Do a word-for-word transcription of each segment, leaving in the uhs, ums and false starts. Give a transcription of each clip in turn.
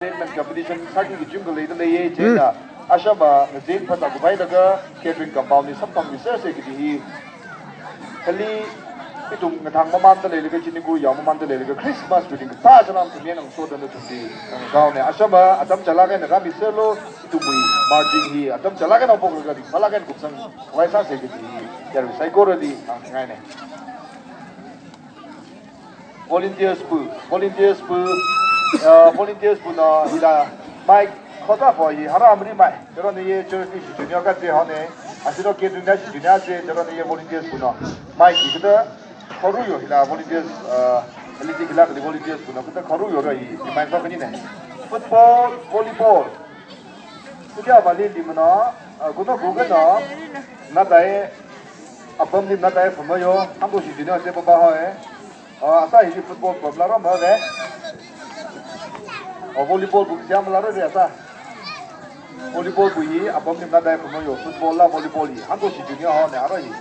Entertainment competition sāki kachungkha leida leiya, chieina ashama ngazek phasā khuiphailaga catering compound li samphangmisersa kaji hi. Kali ithum ngathang mamanda leilaga, chinikur yao mamanda leilaga, Christmas building kathā chalam tumyang ngasoda nathumli ngahānkahaona. Ashama atam chālak eina rāmiserlu, ithumwui marching hi atam chālak eina haophoklaga ringphālak eina kupsang khavai sāsa kaji hi yarui saikorali hāngngaina. Volunteers bu, volunteers bu, uh, volunteers buna hila mic khotā pho hi hara amri mai. Chieina ye church li shijunior kaje haona, asilo catering li shijunior je, chieina ye volunteers buna mic hi kathā kharuyo hila volunteers, uh, hili ji hila kali volunteers buna kathā kharuyo ra hi, remind sākhanina. Football, volleyball. Kuja bali limna, uh, kuno kukana, natai, apam lim natai phamayo, hāngdo shijunior je papa haowa. Ah, asā hi football pamla rāmale. Oh, volleyball bu siam la rāre asā. Volleyball bu hi apam lim natai phamayo, football la volleyball hi. Hāngdo shijunior haona ara hi.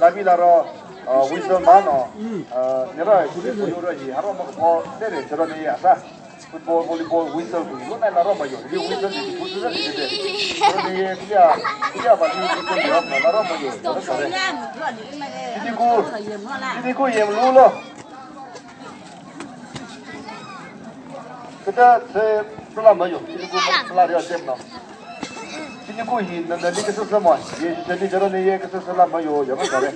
Labi la ro, ah, whistle mano. Ah, nira hi, bu yo ra hi. Haro ma ko tere chara ni asā. Football, volleyball, whistle bu hi. Lo nai la rāmayo. Hi whistle hi, football hi de. Chara ni ye, kia, kia bali whistle hi la rāmayo. Chara chara. Chinikur, chinikur yemlu lo. Kathā se sālamayo, chinikur sāla ria sem no. Chinikur hi nana ni kasā sāmai, ye chani chara ni ye kasā sālamayo, ya ma kare.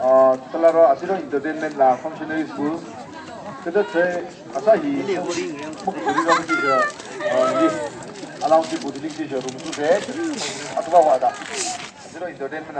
Ah, kalara asilo entertainment la functionaries bu. Kathā se asā hi, mukuri ram chi ja, ah, ni, alang chi bu diling chi ja room su se, atwa wa da. Asilo entertainment